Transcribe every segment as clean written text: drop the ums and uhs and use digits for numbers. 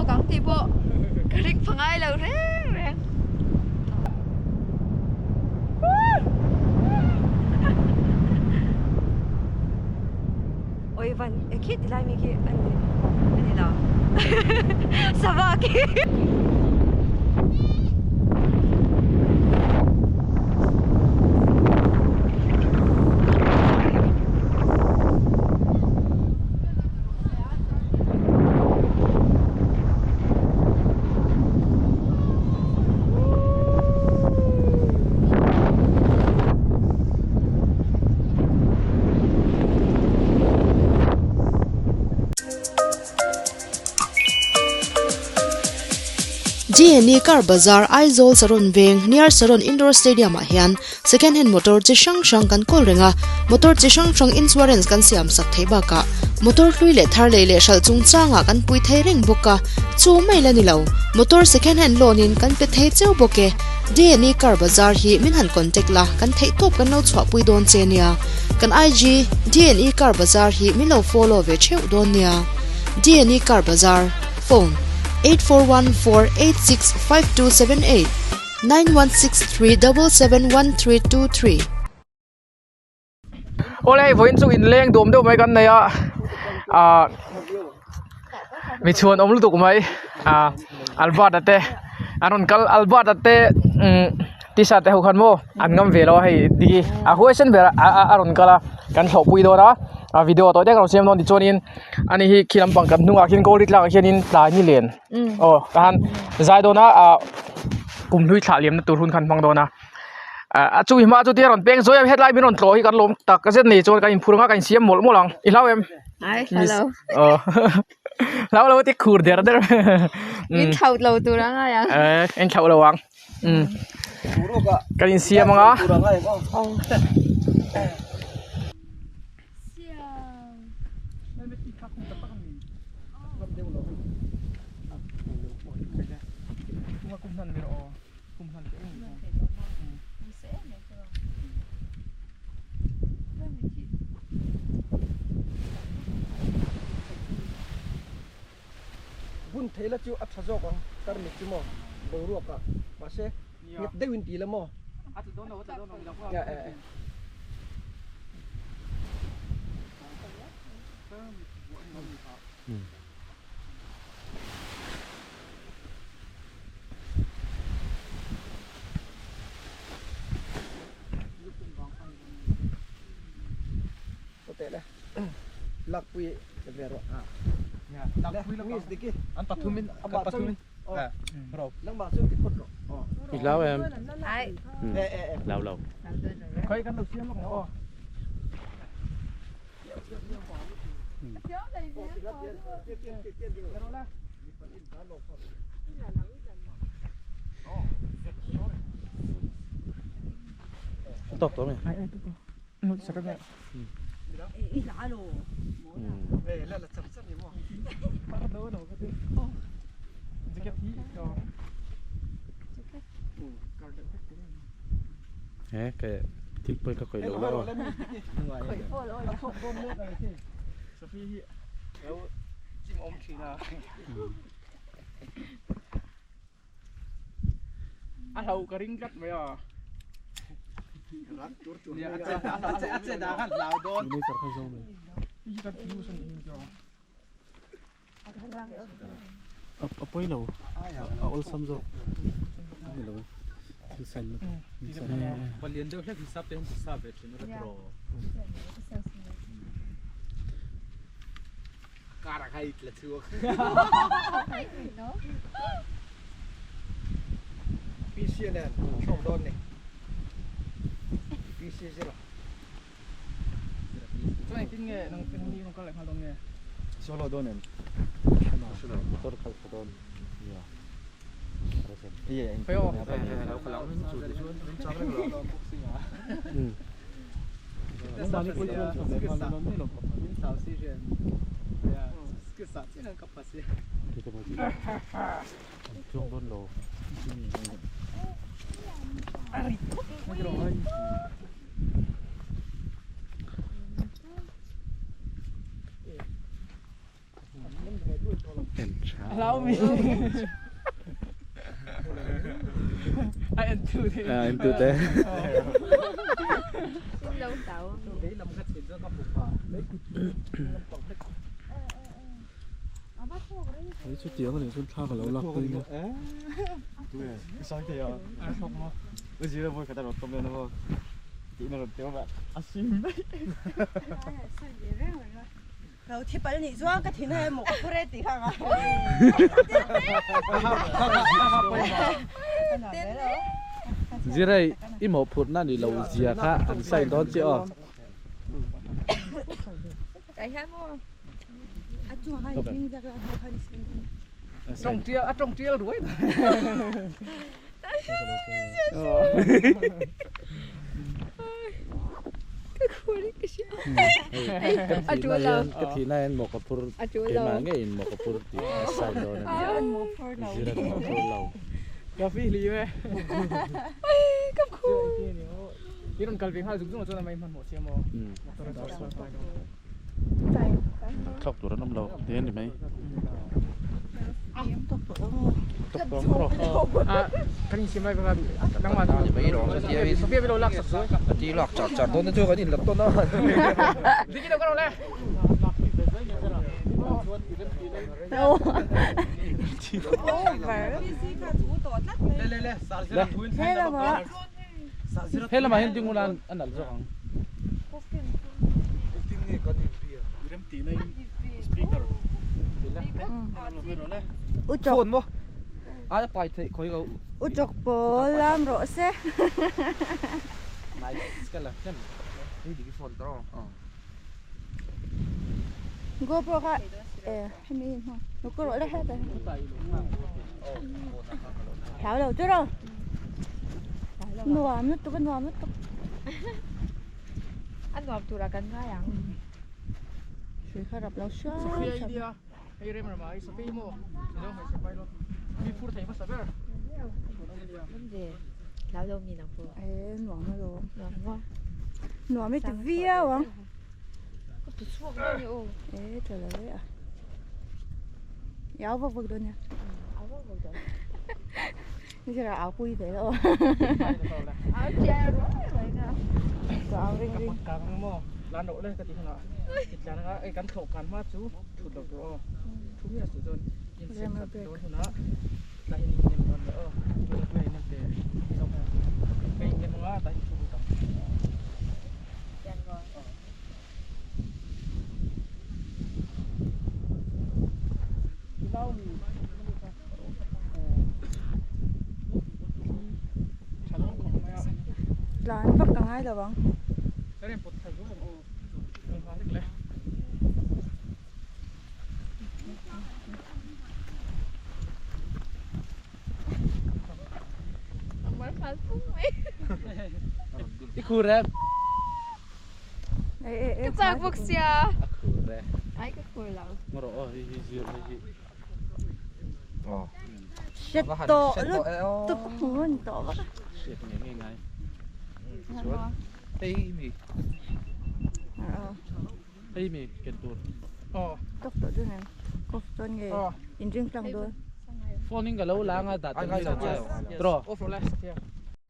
chhuak ang tih pawh ka ring pha ngai lo reng reng. Oi van e khi ti lai mi khi an ni a ni lo sava khi. Gnie Car Bazar Aizawl Saron Veng near Saron Indoor Stadium ah hian Second hand motor chi hrang hrang kan kawl reng a, motor chi hrang hrang insurance kan siam sak theih bakah motor hlui leh thar lei leh hralh chungchangah kan pui thei reng bawk a, chu mai la ni lo, motor second hand loan in kan pe thei cheu bawk e. Dne car bazar hi min han contact la, kan theih tawp kan lo chhuahpui dawn che nia. Kan IG Dne car bazar hi min lo follow ve theuh dawn nia. Dne car bazar, phone, 8414865278. 9163771323. Awle hei vawiin chu inleng duam deuh mai kan nei a ah mi chhuan awm lutuk mai ah Albert a te an rawn kal Albert a te umm t-shirt te ho khan maw an ngam ve lo a hei diki a huaisen ber a a rawn kal a kan thlawhpui dawn a a video tawh te ka rawn siam dawn tichuanin ani hi khi lampang kan hnungah khian gold tlak ah khianin tlai ni len. Aw tahan zai dawn a ah kum hlui thlah liamna tur hun khan hmang dawn a ah a chu hma chu tia rawn peng zawi a hetlai min rawn tlawh hi kan lawm tak zet a ni chuan kan inphur ang a kan insiam mawlh mawlh ang i hlau em Ai hlau aw hlau lo ti khur der der min thlauh lo tur a ngai ang eh in thlauh lo ang um kan insiam ang a. Bun theih la chu a tha zawk ang tarmit chu maw boruak ah mahse nghet deuh in ti la maw. Lakpui ve rawh Lakpui diki an pathumin amah pathumin nangmah chuan ti phawt rawh I hlau em? Ai. Hlau lo. Khai kan lo siam lawk aw. Tawk tawh mai. Ai ai tawk tawh. He ke thil pawi ka khawih lo lo. A hlo ka ring tlat mai a. A che dah khan hlau dawn. A pawi lo a awlsam zawk ni lo thil sign na Palian deuh hlek hisap te hian sa ve thin a tiraw. Kar a khai tla chhuak. PC nen chhuak dawn ni. PC zero. Chuan engtin nge nang ni rawn kal leh nghal dawn nge? Solo dawn em? Motor khalh tha dawn. Nia. Phei aw. Allow me. A en tu te. A en tu te. Hei chu tiang a nih chuan thla ka lo lak pui nia. Lo thi pal nih chuan ka thin a emaw ka phur e tih kha nga. Zirei i mawhphurhna ni lo zia kha an sign dawn che aw. Tawng tial a tawng tial ruai ta. Ka thihna hian maw ka phur keimah ngeiin maw ka phur tih a sign dawn a ni. Zir an maw phur lo. Ka fi hlim e. Ka phur. I rawn kal ve nghal zung zung ah chuan a mai hmanhmawh che maw? Motor a chhuak nghal nghal dawn. Thlawk tur an awm lo ti a ni mai. Tawk tawh ang rawh. Kan insiam lai vek a nangmah chu Sophia lo lak sak chu. A ti lak char char dawn te chu kan inlak tawn a. Diki lo ka rawh le. He lamah hian ding ula a nalh zawk ang. Uchawk pawl lam rawh se. GoPro kha hemi hi hmang lo rawh le hetah hian hlau lo chu rawh nuam lutuk a nuam lutuk a nuam turah kan ngai ang hrui kha rap lo hriau Sophia India hei rem rama i Sophia maw mizo hmeichhe pai lo mi phur thei hmasa ber hlau lo mi nang pawh e nuam alawm nuam maw nuam i ti viau ang Ka ti chhuak dawn ni aw. E tha lo e a. I au vak vak dawn nia. Au vak vak dawn. Ni zira au pui ve lo. Au chiai ruai ruai nga. Ka au ring ring. Ka kang maw lan loh le ka ti hunah i tlan anga ei kan thlawh kan hma chu thut loh tur aw. Thu miah suh chuan in siam that dawn hunah tah hian in nem dawn le aw. Tuna tuia in nem te zawk hian ka in nem anga tah hian thu lut ang. Tlan vak a ngai lo ang. I khur em? Ka chak bawk sia. A khur e. Ai ka khur lo. Ngaw rawh aw hei hi zir hei hi. Hre tawh lutuk hmun tawh vak a. Hriat ngei ngei ngai. Chuan hei hi mi. Hei mi ken tur. Tawk tawh dawn em? Off dawn nge? Inring tlang dawn. Phone in ka lo la anga dah tel mai lo che. Tiraw. Off rawh le Sophia.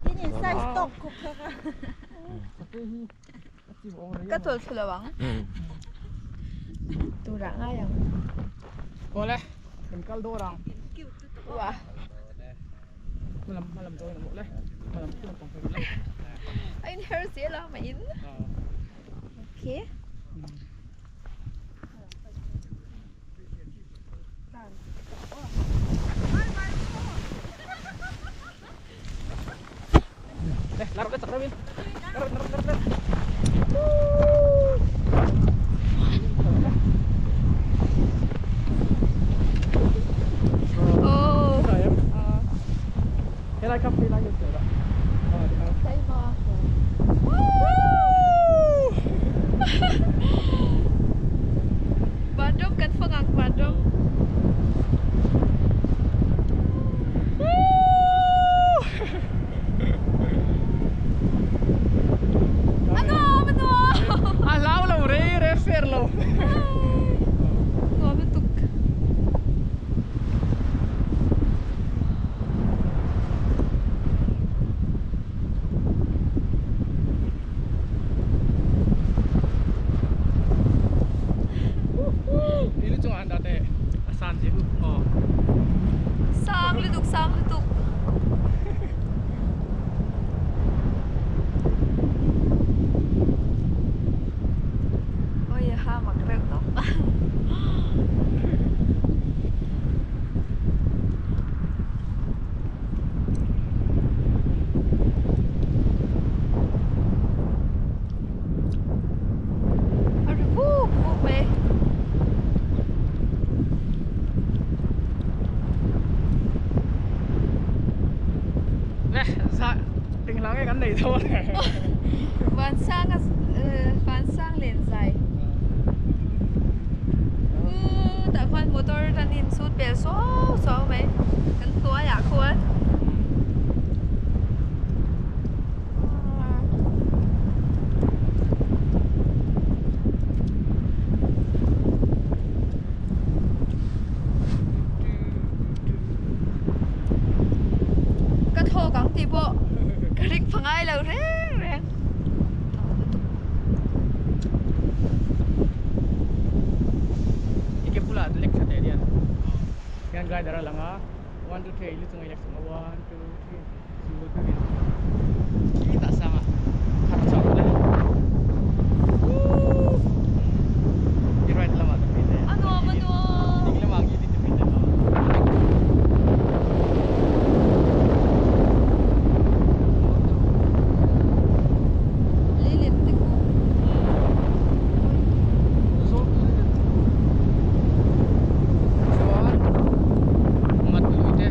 Tin in size tawk khawp kha ka. Ka chawl thlu lo ang. Turah ngai ang. Awle kan kal dawr ang. Ua. Hmalam hmalam dawn ang le. Hmalam hmalam pang phei le. A in her zel a mah in. Okay. Le, laro le chak deuhin. Laro laro laro laro. Oh. Helai kha phei lai hian sawi la. Vanram kan fang ang vanram. A nuam a nuam. A hlau lo rei rei fair lo. Nuam lutuk. I lu chungah an dah teh a san zia u aw. Sang lutuk sang lutuk. Oi ha mak reuh tawp. A ri vuk vuk mai. Nge za eng hla nge kan nei dawn Vansanga vansang len zai. Tah khuan motor kan insut pel suau suau mai kan hnuaiah khuan. Ka thawk ang tih pawh ka ring pha ngai lo reng reng. I ke bulah lek tha teh hian hian glider a lang a one two three a i lu chunga i lek chunga one two three chu turin khi tah sangah thar chauh le i right lamah ka phei teh A nuam a nuam. Ding lamah ang i ding ka phei teh. Lilit te khu. Chuan mat lui te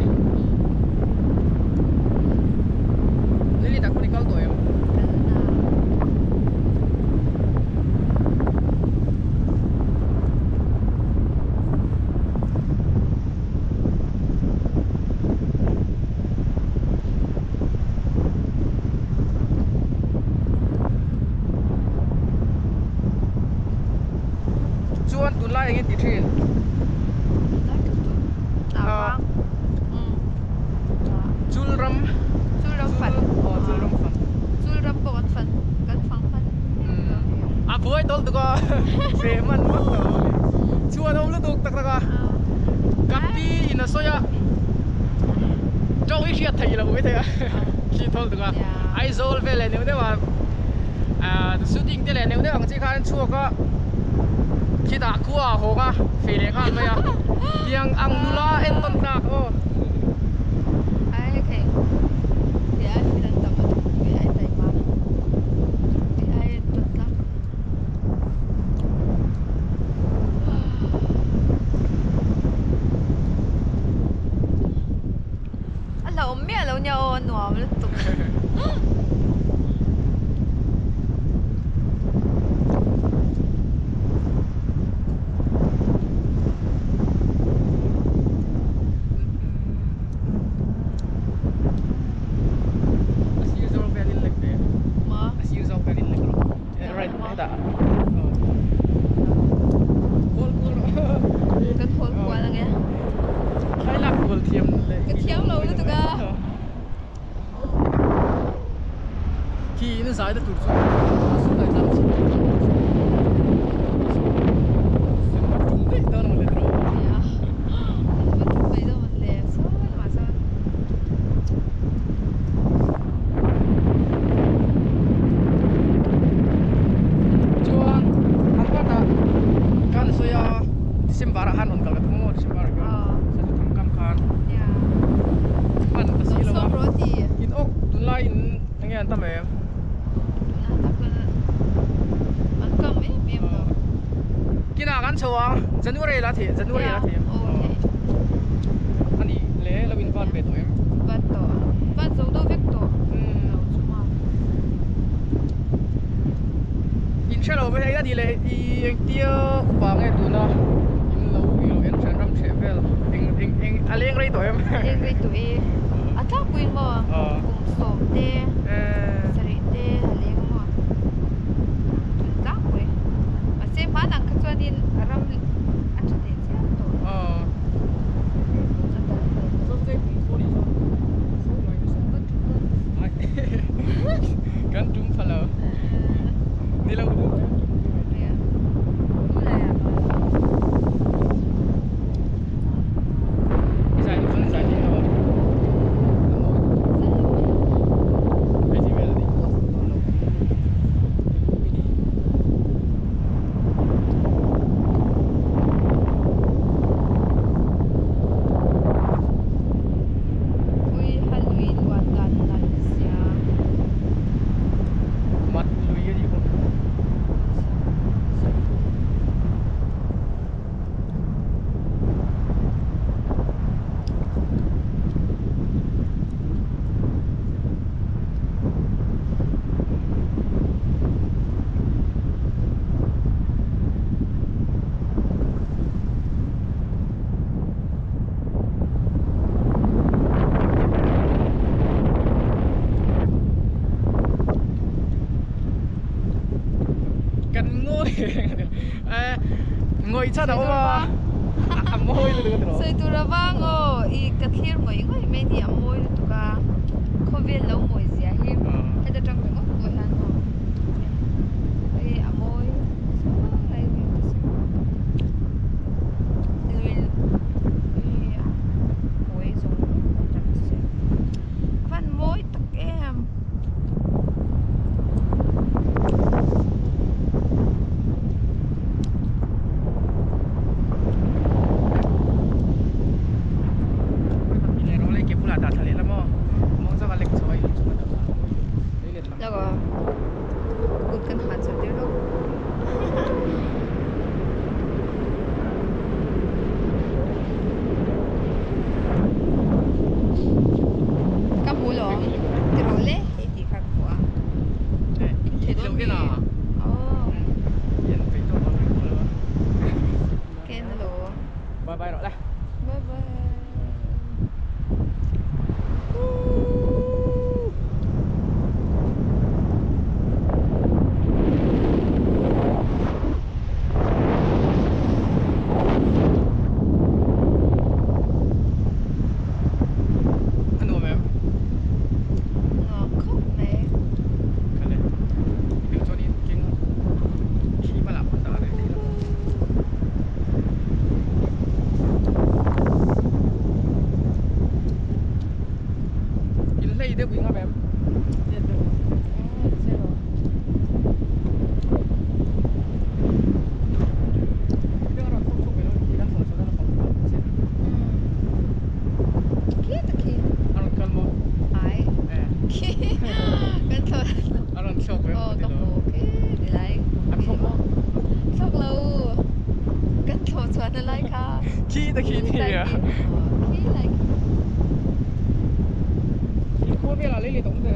Lily tak pawh i kal tawh em? Kal na. Chuan tunlai engin ti thin? Chul ram. Chul ram fan. Aw chul ram fan. Chul ram pawh kan fan kan fang fan. A buai tawl tuk a fe hman vak lo a ni. Chhuan awm lutuk tak tak a. Ka pi in a sawi a tawng i hriat theih loh maithei a khi thawl tuk a. Aizawl vel leh neuh neuh ah shooting te leh neuh neuh ang chi khan an chhuak a khitah khua a hawng a fei leh nghal mai a tiang ang nula entawn tlak aw. A hlauhawm miah lo nia aw a nuam lutuk. A sir zawk velin lek ve. Ma? A sir zawk velin lek rawh. Right hetah. Kual kual rawh. Kan hawl kual ang e. Thlai lak kual thiam leh. Ka thiam lo lutuk a. Khi in zai na tur chu a sum lai tlang chhin tum daih dawn ang le tiraw. Nia. Va tum mai dawn ang le. Sawi lamah chuan. Chuan an kawtah khan a sawi a December ah khan rawn kal ka tum maw December ah khan sazu tham kam khan hman ta si lo a in awk tunlai in enge an tam em? Kinah kan chho ang January la thei January la thei em? Ani le lo in vat ve tawh em? Vat tawh vat zo deuh vek tawh lo chu maw. In hre lo mai hei ani le i engtia upa nge tuna in lo ui lo en hran ram hreh vel eng eng eng a leng rei tawh em? Leng rei tawh e a tlangpuiin maw kum sawm te sarih te a leng maw tun tlangpui mahse hmanah kha chuanin ram a tha teh chiam tawh. Kan tum pha lo. Ni lo. Chan a awm a, a mawi lutuk a tiraw. Sawi tur avang aw, i ka thlir ngawih ngawih mai ni a mawi lutuk a, khawvel lo mawi zia hi heta tang ringawt pawh hian maw hei a mawi sawi lai vel te chu lui lui a kawi zawng zawng atang se a van mawi tak em. Ka hmu lawm ti rawh le hei tih kha ka hmu a Ken alo Bye bye rawh le Bye bye. A nuam em? Nuam khawp mai. Kha le. I duh chuan in keng khi hma lah pawn dah leh thei lo. In hlei deuh i ngam em? Khi ta khi thì à Khi khua vel ah lei leh tawng te.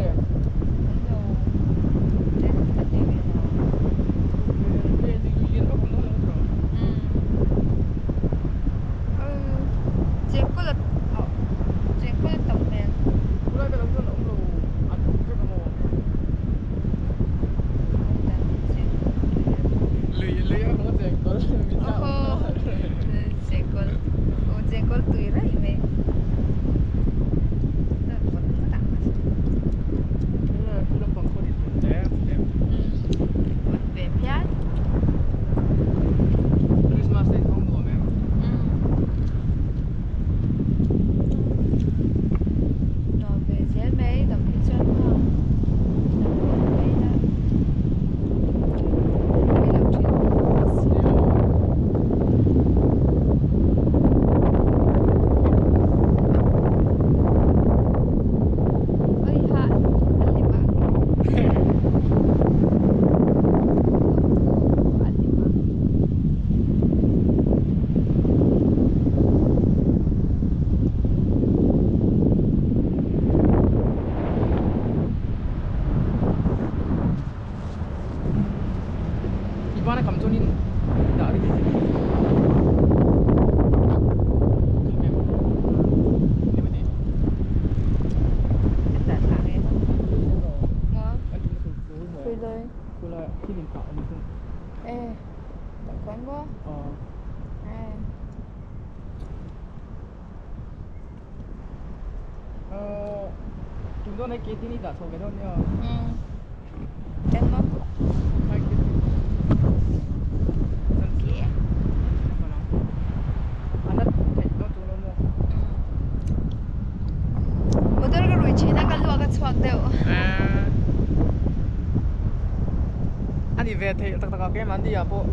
Ani ve thei tak tak a kem an nia pawh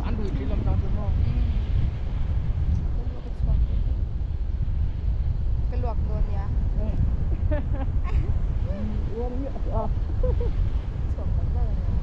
an rui thin lam tang chu maw. Ka luak dawn nia. Chhuak tak tak ania. Chhuak tak tak.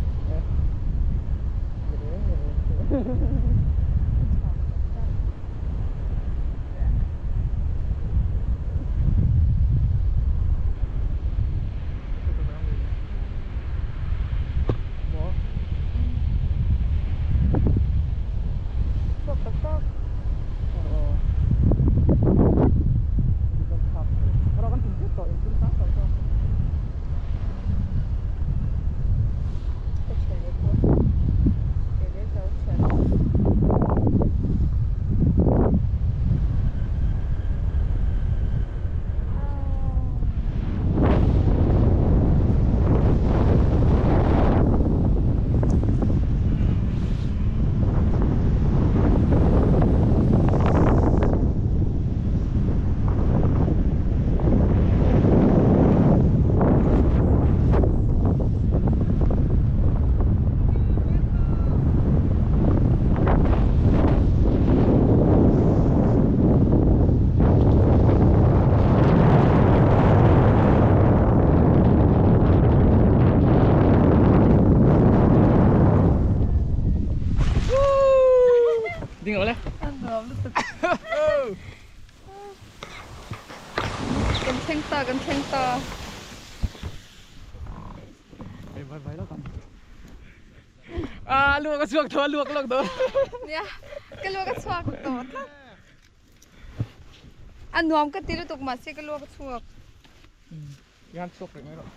Ding ang le. Kan thleng ta kan thleng ta. Vai vai lo kan. À luộc cái chuộc thôi luộc luộc thôi. Nia ka luak a chhuak tawh tlat. A nuam ka ti lutuk mahse ka luak a chhuak. Yan chhuak reng mai rawh.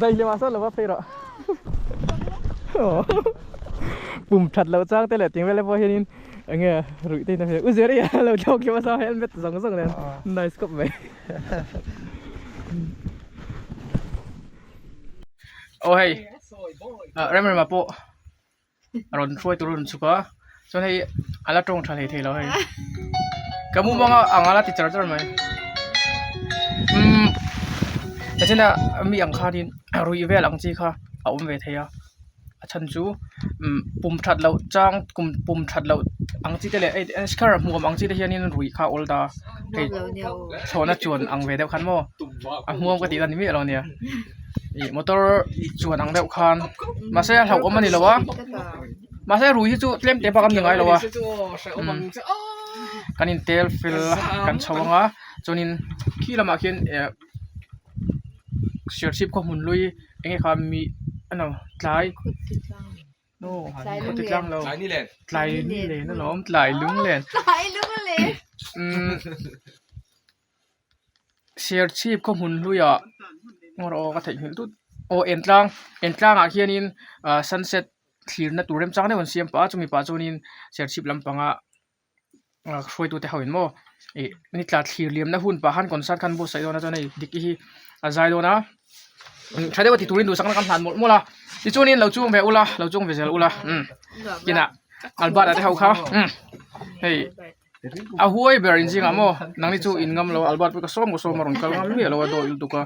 Đây le ma sa lo va phei rawh. Pum that lo chang te le ting vele pawh hianin enge ruih te in a hmel u zeri a lo thlawk hi hmasa helmet zawng zawng nen nice khawp mai. Aw hei rem rema pawh a rawn hruai tur a rawn chhuk a chuan hei a la tawng tha hlei thei lo hei ka mumang a ang a la ti char char mai umm tichuan mi ang khanin ruih vel ang chi kha a awm ve thei a a chhan chu umm pum that loh chang kum pum that loh ang chi te leh hei car hmuam ang chi te hianin ruih kha a awl ta a hei thlawhna chuan ang ve deuh khan maw a hmuam ka tih dan ni miah lo ania ih motor chuan ang deuh khan mahse a hlauhawm a ni lo a mahse rui hi chu tlem te bak an ni ngai lo a umm kan in tel fel a kan chho ang a chuanin khi lamah khian eh serchhip khaw hmun hlui eng nge kha mi ano tlai khaw ti tlang lo tlai ni len alawm tlai lung len umm serchhip khaw hmun hluiah ngaw rawh aw ka theihnghilh tut aw entlang entlangah hianin ah sunset thlirna tur remchang deuh an siam pah a chumi pah chuanin serchhip lampanga hruaitute ho in maw ih ni tla thlir liamna hun pah khan concert khan buatsaih dawn a chuan hei dik hi a zai dawn a tha deuh a ti turin duhsakna kan hlan mawlh mawlh a tichuanin lo chung ve ula lo chung ve zel ula umm kinah Albert-a te ho kha umm hei a huai ber in zingah maw nangni chu in ngam lo a Albert pawh ka sawm ka sawm a rawn kal ngam miah lo a dawi lutuk a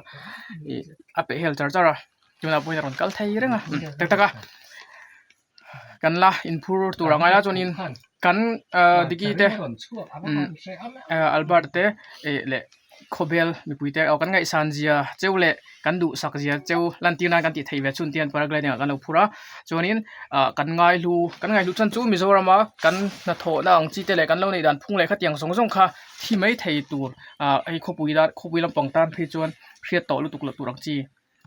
ih a peh hel char char a tunah pawhin a rawn kal thei reng a tak tak a. Kan la inphur tur ang aia chuanin kan ahh Diki te umm Albert te ih leh khawbel mipui te aw kan ngaihsan zia cheu leh kan duhsak zia cheu lantir nan kan tih theih ve chhun te hian paragliding ah kan lo phur a chuanin ah kan ngaihlu kan ngaihlu chuan chu Mizorama kan hnathawhna ang chi te leh kan lo neih dan phung leh khatiang zawng zawng kha thi mai thei tur ah hei khawpui tan khawpui lampang tan phei chuan hriat tawh lutuk loh tur ang chi.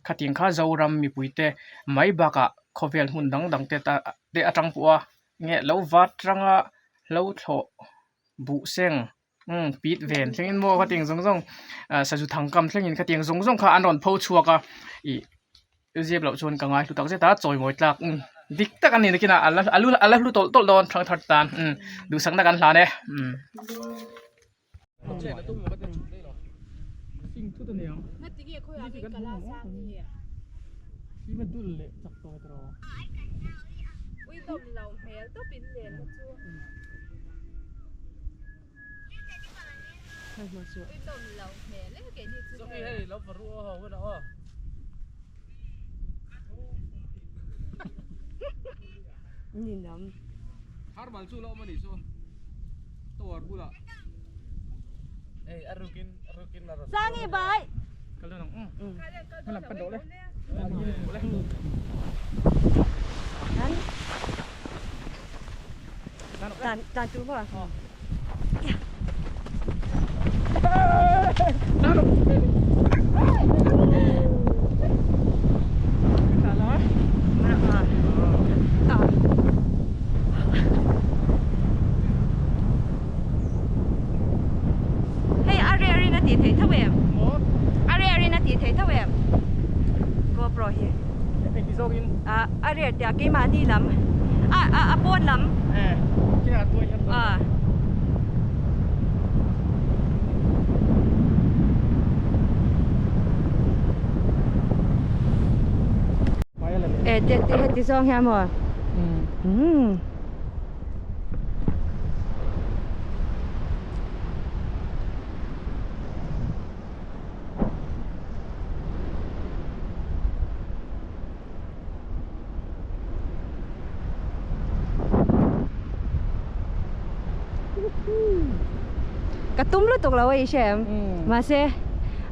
Khatiang kha Zoram mipuite mai bakah khawvel hmun dang dang te ta te atang pawh a nge lo vat ranga lo thlawh buh seng umm pit ven thlengin maw khatiang zawng zawng ah sazu thang kam thlengin khatiang zawng zawng kha an rawn pho chhuak a ih zep loh chuan ka ngai hlu tak zet a chawimawi tlak umm dik tak a ni nakinah a la a la hlu tawlh tawlh dawn thang thar tan umm duhsakna kan hlan e umm. Sangi bai. Tan tan tu ma. Hei a rare in a tih theih tho em? A rare in a tih theih tho em? GoPro hi. A a rare tia keimahni lam a a a pawn lam. A. E te te heti zawng hian maw? Umm. Ka tum lutuk lo a i hre em? Mahse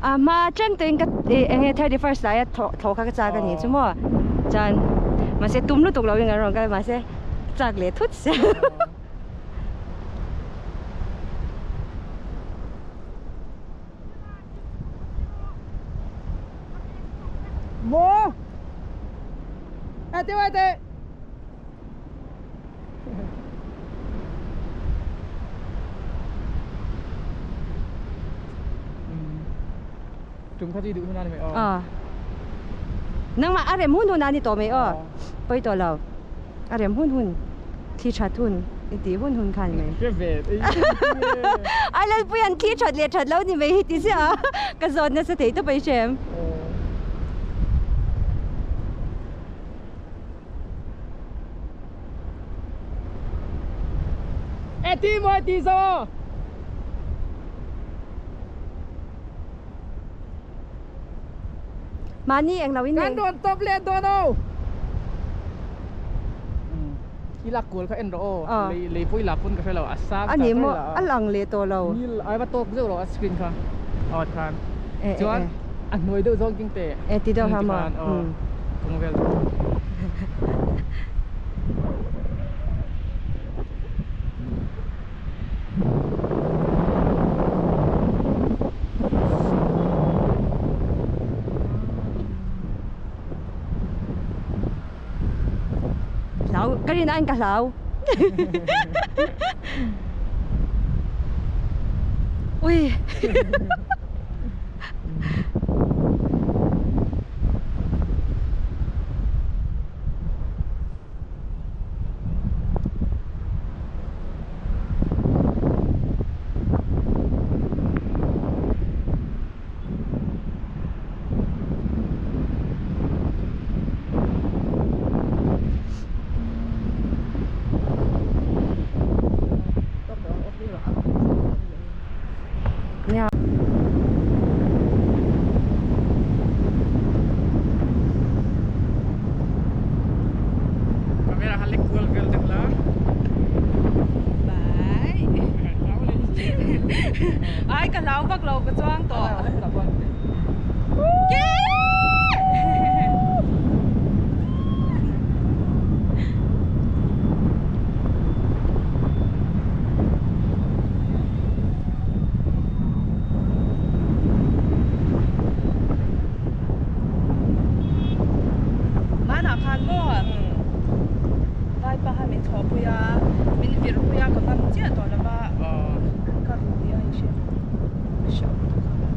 A ma chang ten ka enge 31st lai a tho tho kha ka chak ani chu maw chuan mahse tum lutuk lo in an rawn kal mahse chak leh thut se. Maw a ti mai teh. Tum kha chi duh hun ani mai aw. Ờ. Nangmah a rem hun hun ani tawh mai aw. Pawi tawh lo. A rem hun hun thli that hun i tih hun hun kha ani mai. Hre ve. Ai Lalpui an thli that leh that lo ni mai hi ti ziah a. Ka zawt nasa thei tawp a i hre em? E ti maw ti zo. Mahni eng lo in Kan rawn tawp leh dawn aw. I lak kual kha en rawh aw. Lei lei pawh i la pawn ka hre lo a sang A ni maw a lang leh tawh lo. Nil ai va tawk zeuh rawh a screen kha. Aw tikhan. Chuan a hnuai deuh zawng king teh. E ti deuh ha maw. Kawng vel. Hlau ka rin aiin ka hlau. Ui. Camera han lek kual vel deuh la. Bye. Ai ka hlau vak lo ka chuang tawh. Hmanah khan maw vai paha min chhuahpui a, min virpui a, ka ngam chiah tawh lo va, ka rui a i hria ka hre awm tuk a.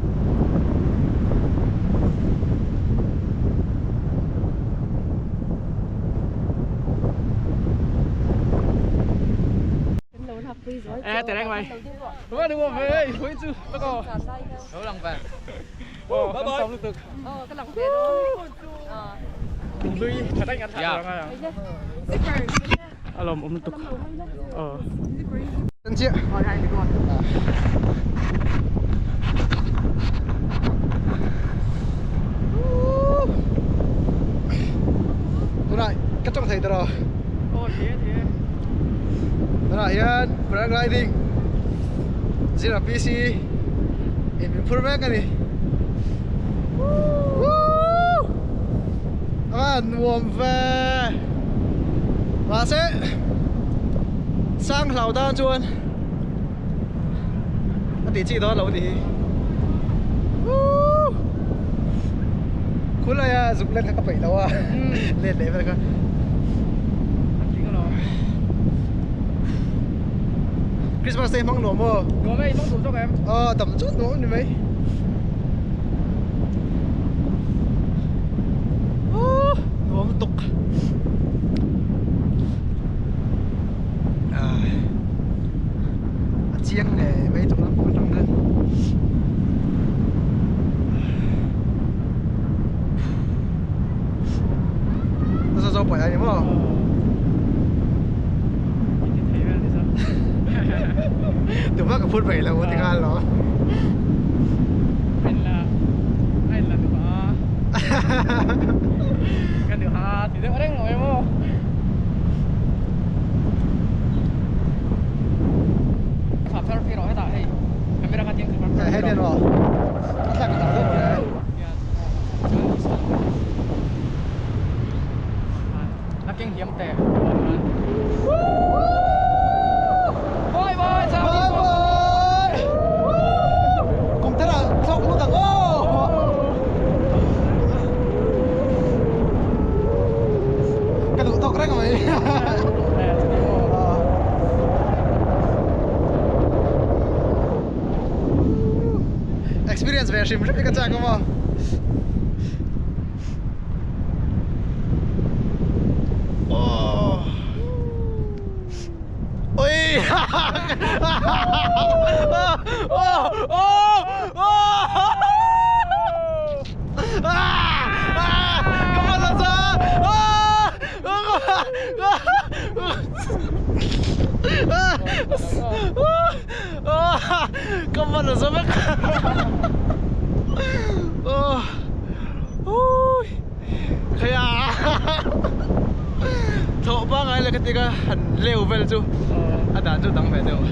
Ê, từ đây mày. Đúng rồi, về, với chú, bắt đầu. Đâu lòng về. Bye bye. Ờ, cái lòng về đó. Lui, thật anh ăn thật rồi à. Alom, om tuk. Ờ. Anh chị. Đúng rồi, cắt trong thầy rồi. Ồ, thế thế. Đúng rồi, hiện paragliding. Zero PC. In improvement cái này. À, nuông về. Và sẽ sang lầu đan chuan. Tí chi đó lâu thì. Cú lại dục lên các bảy đâu à. Lên lấy về cái. Christmas Day mong nuông mơ. Nuông mấy, mong đủ cho em. Ờ, tầm chút nuông như mấy. Nuông tục. À, chiang này mấy chúng nó cũng trong thân. Nó sao sao phải anh không? Từ bác cả phút vậy là một tiếng Anh đó. Anh là được hả? Cái được hả? Thì được ở đây ngồi em không? Phạm sao phi rồi hết à? Camera phát triển Hết điện rồi. Chắc là hrim hrim hi ka chak a maw. Aww. Oi! Ka man a zo vek khaia thawh pangai leh ka ti ka han leu vel chu a dan chu dang ve deuh.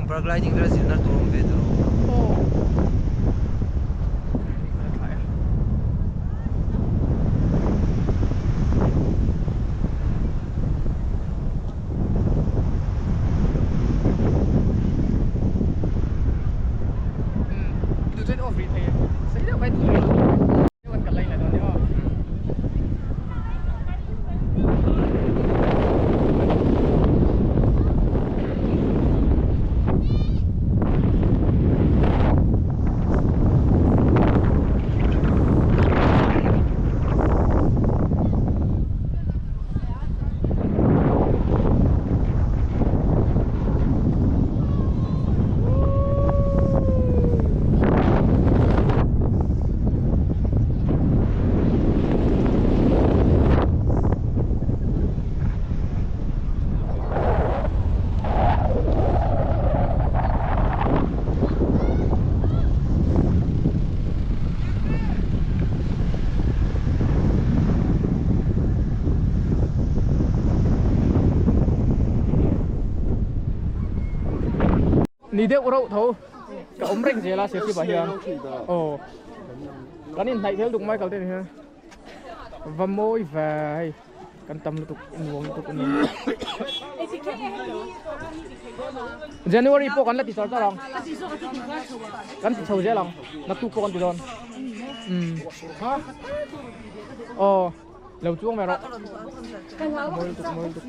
Khatiang paragliding vel zirna tur awm ve tawh lo. Aw. Ni deuh rauh tho ka awm reng zel a serchhip ah hian aw kan inhnaih zel duk mai kal te ni hian va mawi ve hei kan tam lutuk nuam lutuk a ni January pawh kan la ti char char ang kan ti chho zel ang naktuk pawh kan ti dawn umm aw lo chuang ve rawh mawi lutuk mawi lutuk.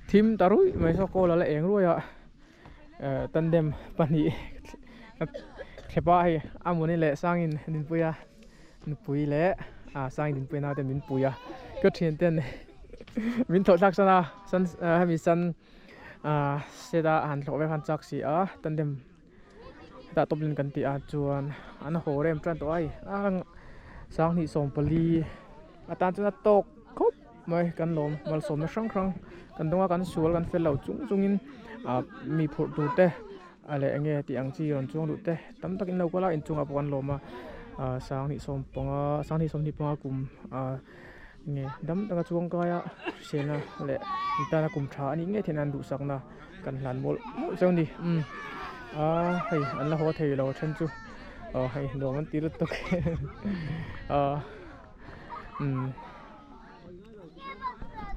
Thim ta ruih mai saw kawl a la eng ruai a. Tandem pahnih thlepa hei a mawni leh sangin dinpui a nupui leh sangin dinpui naute min pui a ka thian ten min thawh thlak san a sun hemi sun set a han thlawh vek han chak si a tandem hetah top len kan tih ah chuan an haw rem tan tawh a hei sanghnih sawmpali atan chuan a tawk khawp. Mai kan lawm malsawmna hrang hrang kan dawng a kan sual kan fel lo chung chungin ah mi phurh tur te a leh eng nge tih ang chi rawn chuang duh te tam tak in lo kal a inchungah pawh kan lawm a ah sanghnih sawm panga sanghnih sawmhnih panga kum ah nge dam taka chuang kai a hriselna leh in tana kum tha a nih ngei theih nan duhsakna kan hlan mawlh mawlh cheu a ni umm ah hei an la haw thei lo a then chu aw hei nuam an ti lutuk ah umm.